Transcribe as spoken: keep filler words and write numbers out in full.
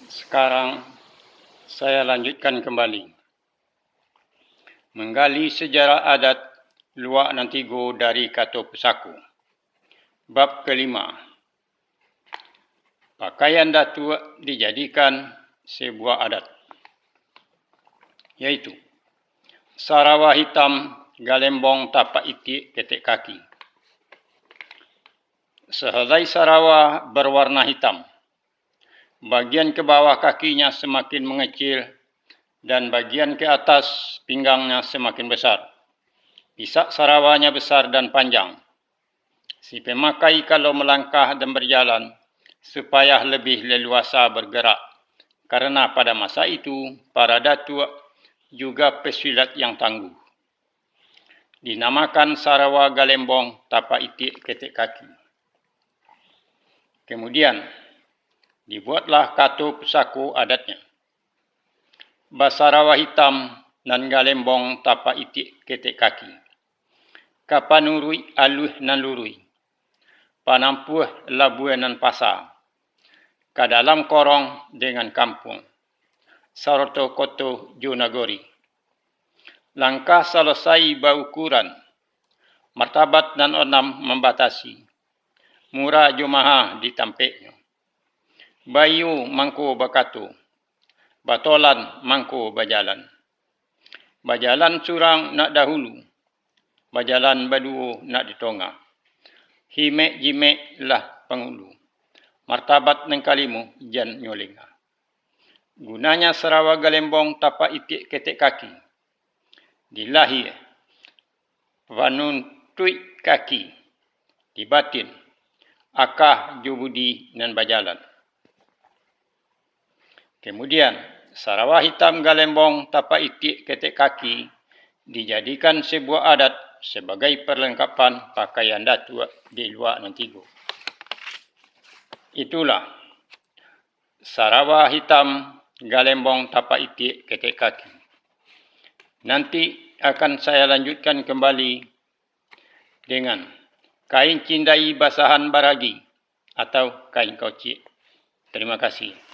Sekarang, saya lanjutkan kembali menggali sejarah adat Luak Nan Tigo dari Kato Pusako. Bab kelima, pakaian datuak dijadikan sebuah adat, yaitu sarawa hitam, galembong tapak itiak ketek kaki. Sehelai sarawa berwarna hitam. Bagian ke bawah kakinya semakin mengecil, dan bagian ke atas pinggangnya semakin besar. Isak sarawanya besar dan panjang. Si pemakai kalau melangkah dan berjalan, supaya lebih leluasa bergerak, karena pada masa itu para datuak juga pesilat yang tangguh. Dinamakan sarawa galembong tapak itiak ketek kaki. Kemudian, dibuatlah kato pusako adatnya. Basarawa hitam nan galembong tapak itiak ketek kaki. Ka panuruik aluih nan luruih, panampuah labuah nan pasa, ka dalam korong dengan kampuang, sarato koto jo nagori. Langkah salasai baukuran, martabat nan onam mambatasi, murah jo maha di tampeknyo. Baiyo mangko bakato, batolan mangko bajalan. Bajalan surang nak dahulu, bajalan baduo nak di tongah. Himek jimek lah pangulu, martabat nan kalimo jan nyo lengah. Gunanya sarawa galembong tapak itiak ketek kaki, di lahia, panuntuik kaki, di batin, akah jo budi nan bajalan. Kemudian, sarawa hitam galembong tapak itiak ketek kaki dijadikan sebuah adat sabagai perlengkapan pakaian datuak di Luak Nan Tigo. Itulah sarawa hitam galembong tapak itiak ketek kaki. Nanti akan saya lanjutkan kembali dengan kain cindai basahan baragi atau kain kocik. Terima kasih.